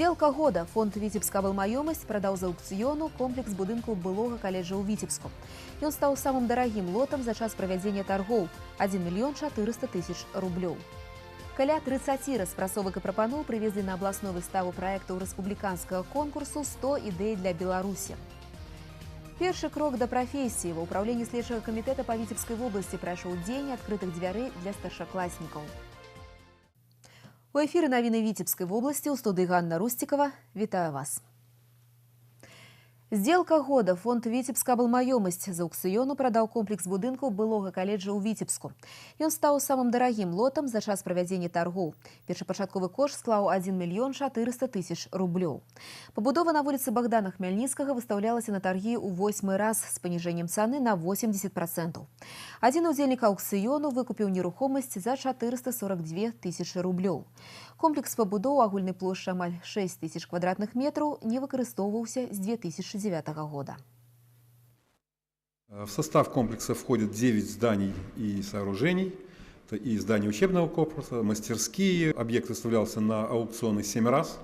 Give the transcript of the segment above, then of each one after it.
Сделка года. Фонд «Віцебскаблмаёмасць» прадаў з аўкцыёну комплекс будынкаў былога каледжа ў Віцебску. Ён стаў самым дарагім лотам за час правядзення таргоў – 1 мільён 400 тысяч рублёў. Каля 30 распрацовак і прапаноў прывезлі на абласную выставу праектаў рэспубліканскага конкурсу «100 ідэй для Беларусі». Першы крок да прафесіі. Ва ўпраўленні следчага камітэта па Віцебскай вобласці прайшоў дзень адкрытых дзвярэй для старшакласнікаў. У эфіры навіны Віцебскай вобласці, ў студыі Ганна Русцікава. Вітаю вас. Сделка года. Фонд «Віцебскаблмаёмасць» з аўкцыёну прадаў комплекс будынкаў былога каледжа ў Віцебску. Ён стаў самым дарагім лотам за час правядзення таргоў. Першапачатковы кошт склаў 1 мільён 400 тысяч рублёў. Пабудова на вуліцы Багдана Хмяльніцкага выстаўлялася на таргі ў восьмы раз з паніжэннем цаны на 80%. Адзін удзельнік аўкцыёну выкупіў нерухомасць за 442 тысячы рублёў. Комплекс пабудоў агульнай плошчы амаль 6 тысяч квадратных метраў не выкарыстоўваўся з 2009 года. В состав комплекса входит 9 зданий и сооружений. Это и здание учебного корпуса, мастерские. Объект выставлялся на аукционы 7 раз,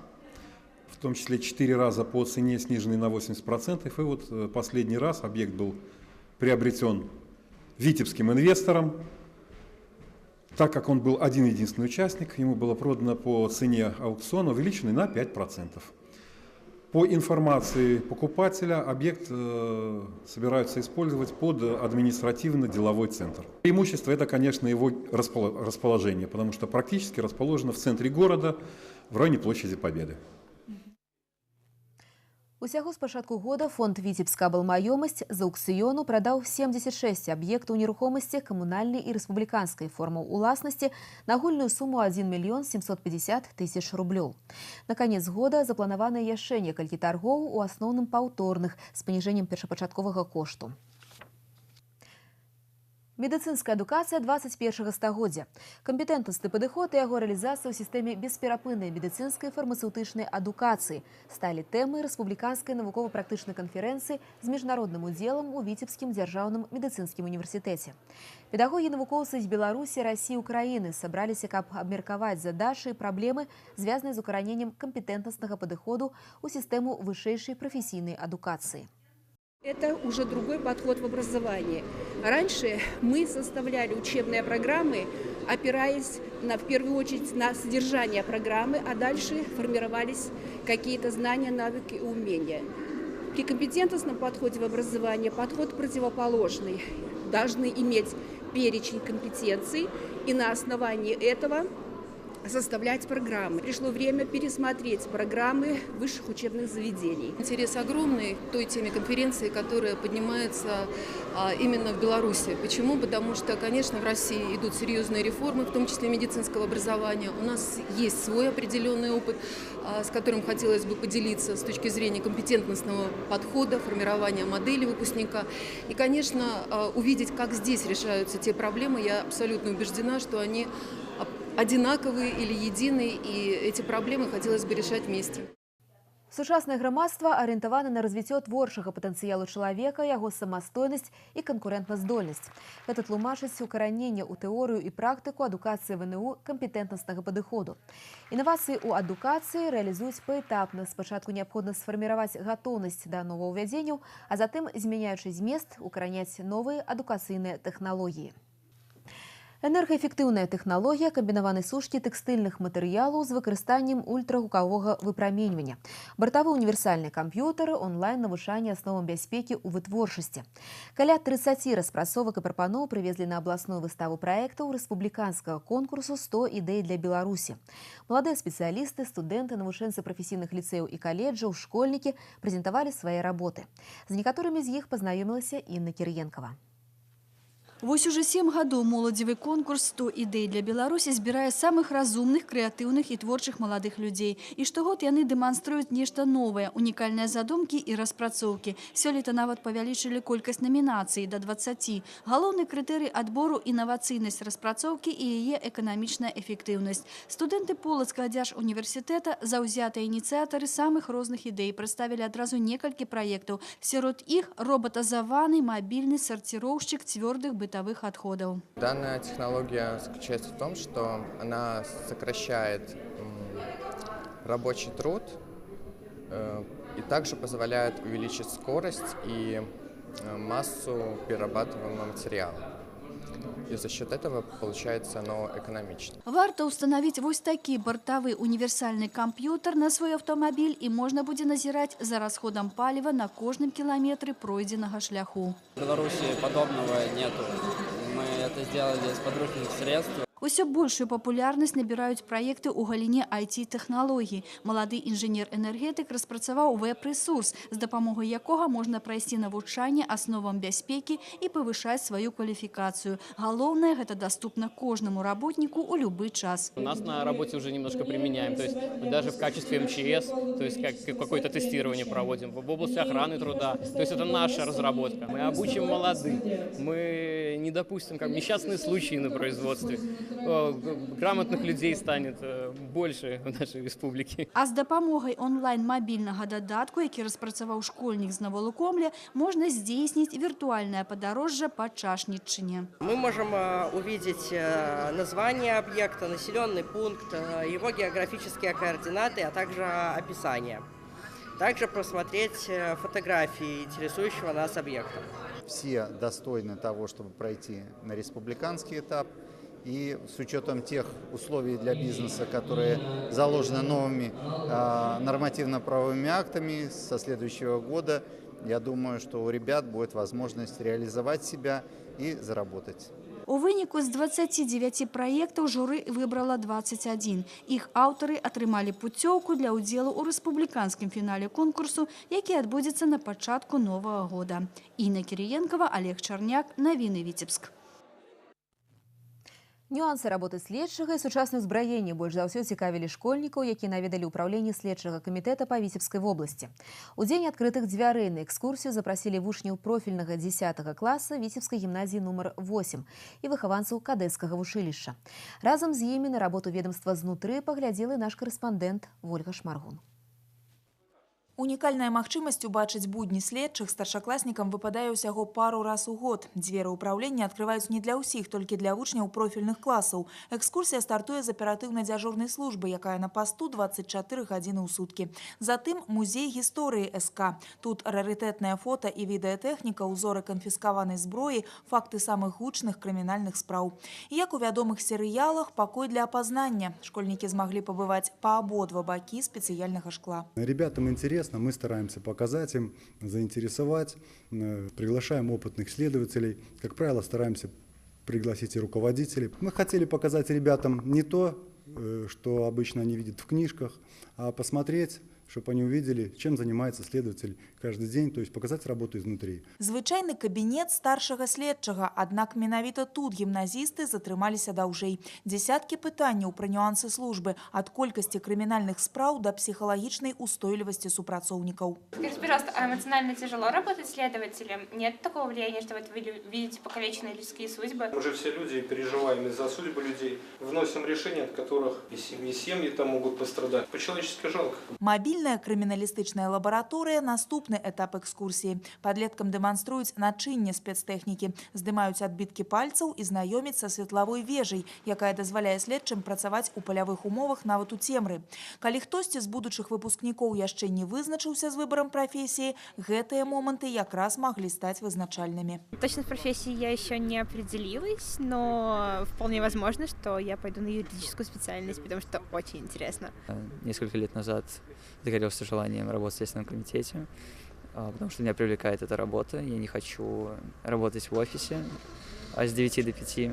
в том числе 4 раза по цене, сниженной на 80%. И вот последний раз объект был приобретен витебским инвестором. Так как он был один-единственный участник, ему было продано по цене аукциона, увеличенной на 5%. По информации покупателя, объект собираются использовать под административно-деловой центр. Преимущество – это, конечно, его расположение, потому что практически расположено в центре города, в районе площади Победы. Усяго з пачатку года фонд «Віцебскаблмаёмасць» з аўкцыёну прадаў 76 аб'ектаў нерухомасці камунальнай і рэспубліканскай формаў уласнасці на агульную суму 1 мільён 750 тысяч рублёў. На канец года запланаваны яшчэ некалькі таргоў, у асноўным паўторных, з паніжэннем першапачатковага кошту. Медыцынская адукацыя 21 стагоддзя. Кампетэнтнасны падыход і яго рэалізацыя ў сістэме бесперапыннай медыцынскай, фармацэўтычнай адукацыі сталі тэмай рэспубліканскай навукова-практычнай канферэнцыі з міжнародным удзелам у Віцебскім дзяржаўным медыцынскім універсітэце. Педагогі, навукоўцы з Беларусі, Расіі, Украіны сабраліся, каб абмеркаваць задачы і праблемы, звязаныя з укараненнем кампетэнтнаснага падыходу ў сістэму вышэйшай прафесійнай адукацыі. Это уже другой подход в образовании. Раньше мы составляли учебные программы, опираясь в первую очередь на содержание программы, а дальше формировались какие-то знания, навыки и умения. При компетентностном подходе в образовании подход противоположный. Должны иметь перечень компетенций и на основании этого составлять программы. Пришло время пересмотреть программы высших учебных заведений. Интерес огромный к той теме конференции, которая поднимается именно в Беларуси. Почему? Потому что, конечно, в России идут серьезные реформы, в том числе медицинского образования. У нас есть свой определенный опыт, с которым хотелось бы поделиться с точки зрения компетентностного подхода, формирования модели выпускника. И, конечно, увидеть, как здесь решаются те проблемы, я абсолютно убеждена, что они одинаковые или единые, и эти проблемы хотелось бы решать вместе. Сучаснае грамадства арыентавана на развіццё творчага патэнцыялу чалавека, яго самастойнасць і канкурэнтназдольнасць. Гэта тлумачыць укараненне ў тэорыю і практыку адукацыі ВНУ кампетэнтнаснага падыходу. Інавацыі ў адукацыі рэалізуюць паэтапна. Спачатку неабходна сфарміраваць гатоўнасць да новаўвядзенняў, а затым, змяняючы змест, укараняць новыя адукацыйныя тэхналогіі. Энергаэфектыўная тэхналогія камбінаванай сушкі тэкстыльных матэрыялаў з выкарыстаннем ультрагукавога выпраменьвання. Бартавы універсальны камп'ютары, онлайн-навучанне асновам бяспекі ў вытворчасці. Каля 30 распрацовак і прапаноў прывезлі на абласную выставу праектаў рэспубліканскага конкурсу «100 ідэй для Беларусі». Маладыя спецыялісты, студэнты, навучэнцы прафесійных ліцэяў і каледжаў, школьнікі прэзентавалі свае работы. З некаторымі з іх пазнаёмілася Інна Кір'енкава. Вось ужо 7 гадоў моладзевы конкурс «100 ідэй для Беларусі» збірае самых разумных, крэатыўных і творчых маладых людзей. І штогод яны дэманструюць нешта новае, унікальныя задумкі і распрацоўкі. Сёлета нават павялічылі колькасць намінацый да 20. Галоўны крытэрый адбору – інавацыйнасць распрацоўкі і яе эканамічная эфектыўнасць. Студэнты Полацкага дзяржуніверсітэта, заўзятыя ініцыятары самых розных ідэй, прадставілі адразу некалькі праектаў. Сярод іх роботазаваны мабільны сарціроўшчык цвёрдых бытавых отходов. Данная технология заключается в том, что она сокращает рабочий труд. И также позволяет увеличить скорость и массу перерабатываемого материала. И за счет этого получается оно экономично. Варта ўстанавіць вось такі бартавы універсальны камп'ютар на свой аўтамабіль, і можна будзе назіраць за расходам паліва на кожным кіламетры пройдзенага шляху. В Беларуси подобного нету. Мы это сделали с подручных средств. Усё большую папулярнасць набіраюць праекты ў галіне IT-тэхналогій. Малады інжынер-энергетык распрацаваў вэб-рэсурс, з дапамогай якога можна прайсці навучанне асновам бяспекі і павышаць сваю кваліфікацыю. Галоўнае, гэта даступна кожнаму работніку ў любы час. У нас на работе уже немножко применяем, то есть мы даже в качестве МЧС, то есть как какое-то тестирование проводим в области охраны труда. То есть это наша разработка. Мы обучим молодых, мы не допустим как несчастные случаи на производстве. Грамотных людей станет больше в нашей республике. А з дапамогай онлайн-мабільнага дадатку, які распрацаваў школьнік з Навалукомля, можна здзейсніць віртуальнае падарожжа па Чашніччыне. Мы можем увидеть название объекта, населенный пункт, его географические координаты, а также описание. Также просмотреть фотографии интересующего нас объекта. Все достойны того, чтобы пройти на республиканский этап. И с учетом тех условий для бизнеса, которые заложены новыми нормативно-правовыми актами со следующего года, я думаю, что у ребят будет возможность реализовать себя и заработать. У выніку з 29 праектаў журы выбрала 21. Іх аўтары атрымалі пуцёўку для ўдзелу ў рэспубліканскім фінале конкурсу, які адбудзецца на пачатку новага года. Інна Кірыенкава, Алег Чарняк, Навіны, Віцебск. Нюансы работы следчага і сучаснае ўзбраенне больш за ўсё цікавілі школьнікаў, якія наведалі ўпраўленне следчага камітэта па Віцебскай вобласці. У дзень адкрытых дзвярэй на экскурсію запрасілі вучняў профільнага 10 класа Віцебскай гімназіі нумар 8 і выхаванцаў кадэцкага вучылішча. Разам з імі на работу ведомства знутры паглядзела наш карэспандэнт Вольга Шмаргун. Унікальная магчымасць убачыць будні следчых старшакласнікам выпадае ўсяго пару раз у год. Дзверы ўпраўлення адкрываюць не для ўсіх, толькі для вучняў профільных класаў. Экскурсія стартуе з аператыўнай дзяжурнай службы, якая на пасту 24 гадзіны ў суткі. Затым музей гісторыі СК. Тут рарытэтнае фота і відэатэхніка, узоры канфіскаванай зброі, факты самых гучных крымінальных спраў. І як у вядомых серыялах, пакой для апазнання. Школьнікі змаглі пабываць па абодва бакі спецыяльнага шкла. Ребятам интересно, мы стараемся показать им, заинтересовать, приглашаем опытных следователей. Как правило, стараемся пригласить и руководителей. Мы хотели показать ребятам не то, что обычно они видят в книжках, а посмотреть, чтобы они увидели, чем занимается следователь каждый день, то есть показать работу изнутри. Звычайны кабінет старшага следчага, аднак менавіта тут гімназісты затрымаліся даўжэй. Дзесяткі пытанняў пра нюансы службы, ад колькасці крымінальных спраў да псіхалагічнай устойлівасці супрацоўнікаў. Скажите, пожалуйста, а эмоционально тяжело работать следователем? Нет такого влияния, что вот вы видите покалеченные людские судьбы? Мы же все люди переживаем из-за судьбы людей, вносим решения, от которых и семьи там могут пострадать. По-человечески жалко. Мабільная крыміналістычная лабараторыя – наступны этап экскурсіі. Падлеткам дэманструюць начынне спецтэхнікі, здымаюць адбіткі пальцаў і знаёмяць са светлавой вежай, якая дазваляе следчым працаваць у палявых умовах нават у цемры. Калі хтосьці з будучых выпускнікоў яшчэ не вызначыўся з выбарам прафесіі, гэтыя моманты якраз маглі стаць вызначальнымі. Точно в профессии я еще не определилась, но вполне возможно, что я пойду на юридическую специальность, потому что очень интересно. Несколько лет назад загорелся желанием работать в Следственном комитете, потому что меня привлекает эта работа. Я не хочу работать в офисе с 9 до 5.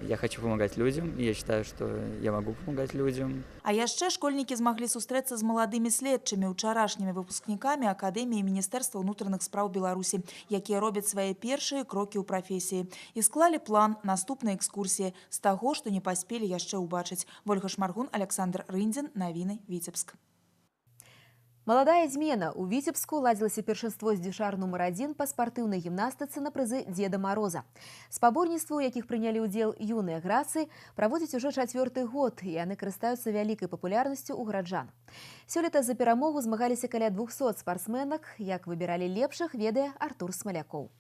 Я хочу помогать людям, и я считаю, что я могу помогать людям. А яшчэ школьнікі змаглі сустрэцца з маладымі следчымі, учарашнімі выпускнікамі Акадэміі Міністэрства ўнутраных спраў Беларусі, якія робяць свае першыя крокі ў прафесіі. І склалі план наступнай экскурсіі з таго, што не паспелі яшчэ ўбачыць. Вольга Шмаргун, Аляксандр Рындзін, Навіны, Віцебск. Маладая змена. У Віцебску ладзілася першынство з ДЮСШ нумар 1 па спартыўнай гімнастыцы на прызы Дзеда Мароза. Спаборніцтвы, у якіх прынялі ўдзел юныя грацыі, праводзяць ужо чацвёрты год, і яны карыстаюцца вялікай папулярнасцю ў гараджан. Сёлета за перамогу змагаліся каля 200 спартсменак. Як выбіралі лепшых, ведае Артур Смалякоў.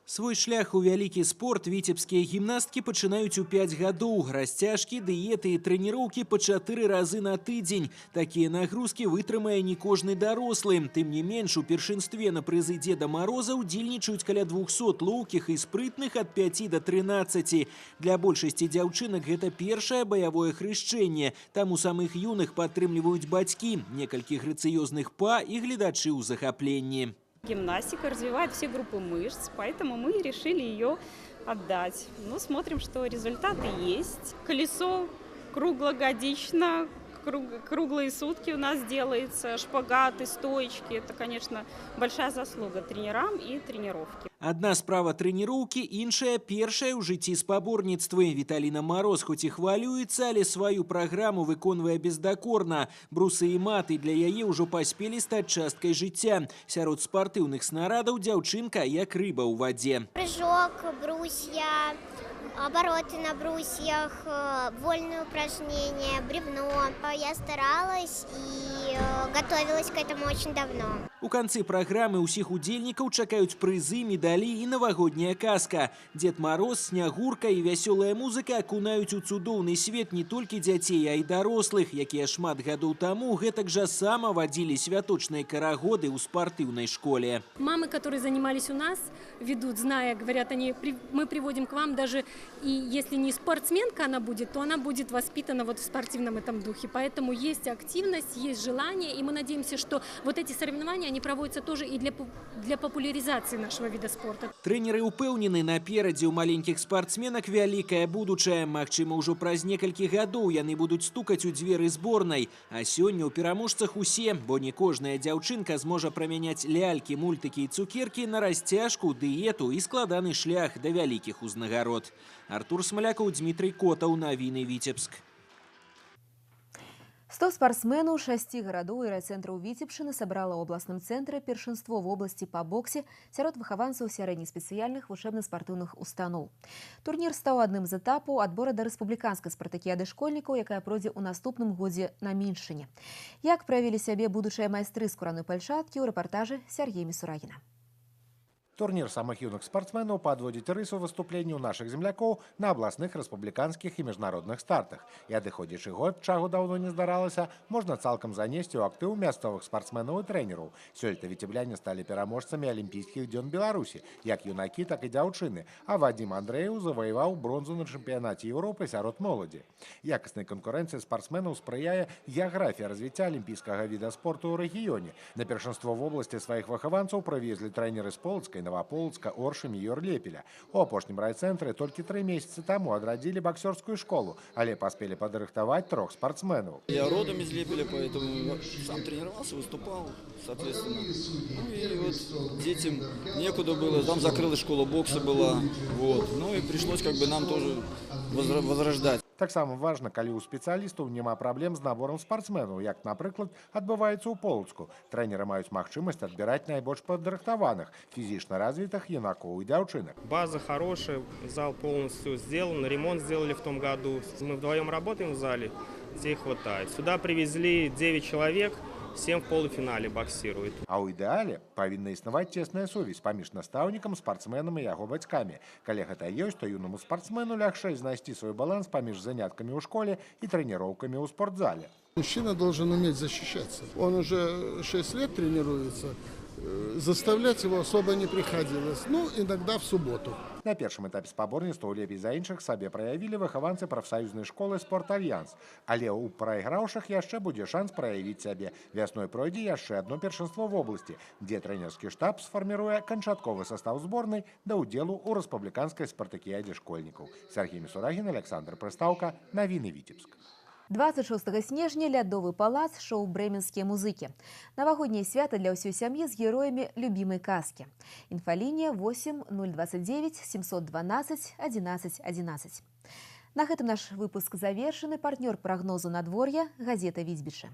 Свой шлях у вялікі спорт віцебскія гімнасткі пачынаюць у 5 гадоў. Расцяжкі, дыеты і трэніроўкі па 4 разы на тыдзень. Такія нагрузкі вытрымае не кожны дарослы. Тым не менш, у першынстве на прызы Дзеда Мароза ўдзельнічаюць каля 200 лоўкіх і спрытных ад 5 до 13. Для большасці дзяўчынак гэта першае баявое хрышчэнне. Таму самых юных падтрымліваюць бацькі, некалькі грацыёзных па і гледачы ў захапленні. Гимнастика развивает все группы мышц, поэтому мы решили ее отдать. Ну, смотрим, что результаты есть. Колесо круглогодично, круглые сутки у нас делается, шпагаты, стоечки. Это, конечно, большая заслуга тренерам и тренировки. Адна справа трэніроўкі, іншая першая ў жыцці спаборніцтвы. Віталіна Мароз хоць і хвалюецца, але сваю праграму выконвае бездакорна. Брусы і маты для яе ўжо паспелі стаць часткай жыцця. Сярод спартыўных снарадаў дзяўчынка як рыба ў вадзе. Прыжок, брусья, обороты на брусьях, вольные упражнения, бревно. Я старалась и готовилась к этому очень давно. У канцы праграмы ўсіх удзельнікаў чакаюць прызы, медалі і навагодняя казка. Дзед Мароз, Снягурка і вясёлая музыка акунаюць у цудоўны свет не толькі дзяцей, а і дарослых, якія шмат гадоў таму гэтак жа сама вадзілі святочныя карагоды ў спартыўнай школе. Мамы, которые занимались у нас, ведут, зная, говорят, они, мы приводим к вам даже, и если не спортсменка она будет, то она будет воспитана вот в спортивном этом духе. Поэтому есть активность, есть желание, и мы надеемся, что вот эти соревнования, они проводятся тоже и для популяризации нашего вида спорта. Трэнеры ўпэўнены, наперадзе ў маленькіх спартсменак вялікая будучая. Магчыма, ўжо праз некалькі гадоў яны будуць стукаць у дзверы зборнай. А сёння ў пераможцах усе, бо не кожная дзяўчынка зможа прамяняць лялькі, мультыкі і цукеркі на расцяжку, дыету і складаны шлях да вялікіх узнагарод. Артур Смалякаў, Дмітрый Котаў, навіны Віцебск. 100 спартсменаў 6 гарадоў і райцэнтраў Віцебшчыны сабрала ў абласным цэнтры першынство вобласці па боксе сярод выхаванцаў сярэднеспецыяльных вучэбна-спартыўных устаноў. Турнір стаў адным з этапаў адбора да рэспубліканскай спартакіяды школьнікаў, якая пройдзе ў наступным годзе на Міншчыне. Як праявілі сябе будучыя майстры з кураной пальчаткі ў рэпартажы Сяргея Місурагіна. Турнір самых юных спартсменаў падводзіць рысу выступленняў нашых землякоў на абласных, рэспубліканскіх і міжнародных стартах. І адыходзячы год, чаго даўно не здаралася, можна цалкам занесці ў актыў мясцовых спартсменаў і трэнераў. Сёлета віцебляне сталі пераможцамі алімпійскіх дзён Беларусі, як юнакі, так і дзяўчыны, а Вадзім Андрэеў заваяваў бронзу на чэмпіянаце Еўропы сярод моладзі. Якаснай канкурэнцыі спартсменаў спрыяе геаграфія развіцця алімпійскага віда спорту ў рэгіёне. На першынство вобласці сваіх выхаванцаў прывезлі трэнеры з Полацкай, Наваполацка, Оршы, Міёр, Лепеля. У апошнім райцэнтры толькі 3 месяцы таму адрадзілі баксёрскую школу, але паспелі падрыхтаваць 3 спартсменаў. Я родом из Лепеля, поэтому сам тренировался, выступал, соответственно. Ну и вот детям некуда было, там закрылась школа бокса была, вот. Ну и пришлось как бы нам тоже возрождать. Таксама важна, калі ў спецыялістаў няма праблем з наборам спартсменаў, як, напрыклад, адбываецца ў Полацку. Трэнеры маюць магчымасць адбіраць найбольш падрыхтаваных, фізічна развітых юнакоў і дзяўчынак. База хорошая, зал полностью сделан, ремонт сделали в том году. Мы вдвоем работаем в зале, детей хватает. Сюда привезли 9 человек, 7 в полуфинале боксируют. А ў ідэале павінна існаваць цесная сувязь паміж настаўнікам, спартсменам і яго бацькамі. Калі гэта ёсць, то юнаму спартсмену лягчэй знайсці свой баланс паміж заняткамі ў школе і трэніроўкамі ў спортзале. Мужчина должен уметь защищаться. Он уже 6 лет тренируется, заставлять его особо не приходилось. Ну, иногда в субботу. На першым этапе спаборніцтваў лепей за іншых сабе праявілі выхаванцы прафсаюзнай школы «Спортальянс». Але ў прайграўшых яшчэ будзе шанс праявіць сябе. Вясной пройдзе яшчэ адно першынство вобласці, дзе трэнерскі штаб сфарміруе канчатковы састаў зборнай да ўдзелу ў рэспубліканскай спартакіядзе школьнікаў. Сяргей Місурагін, Аляксандр Прыстаўка, навіны Віцебск. 26 снежня лядовы палац, шоу «Бременскія музыкі». Навагодняе свята для ўсёй сям'і з героямі любімай казкі. Інфалінія 8 029 712 11 11. На гэтым наш выпуск завершаны. Партнёр прагнозу надвор'я газета «Віцьбічы».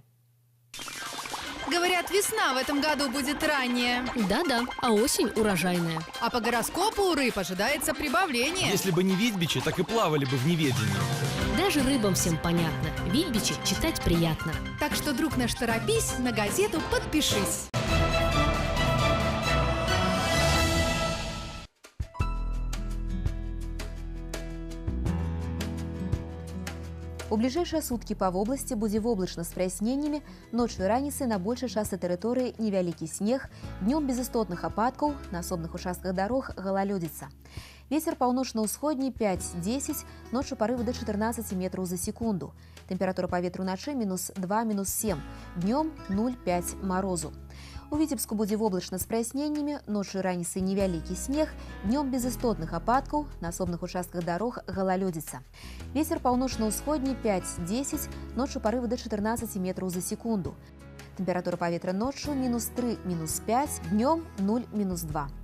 Говорят, весна в этом году будет ранняя. Да-да, а осень урожайная. А по гороскопу у рыб ожидается прибавление. Если бы не Витьбичи, так и плавали бы в неведении. Даже рыбам всем понятно. Витьбичи читать приятно. Так что, друг наш, торопись, на газету подпишись. У бліжэйшыя суткі па вобласці будзе воблачна з праясненнямі, ноччу і раніцай на большай частцы тэрыторыі невялікі снег, днём без істотных ападкаў, на асобных участках дарог галалёдзіца. Вецер паўночна-ўсходні 5-10, ноччу парывы да 14 метраў за секунду. Тэмпература паветра ўначы минус 2, минус 7, днём 0,5 марозу. У Віцебску будзе воблачна з праясненнямі, ноччу і раніцай невялікі снег, днём без істотных ападкаў, на асобных участках дарог галалёдзіца. Вецер паўночна-ўсходні 5-10, ноччу парывы да 14 метраў за секунду. Тэмпература паветра ноччу минус 3, минус 5, днём 0, минус 2.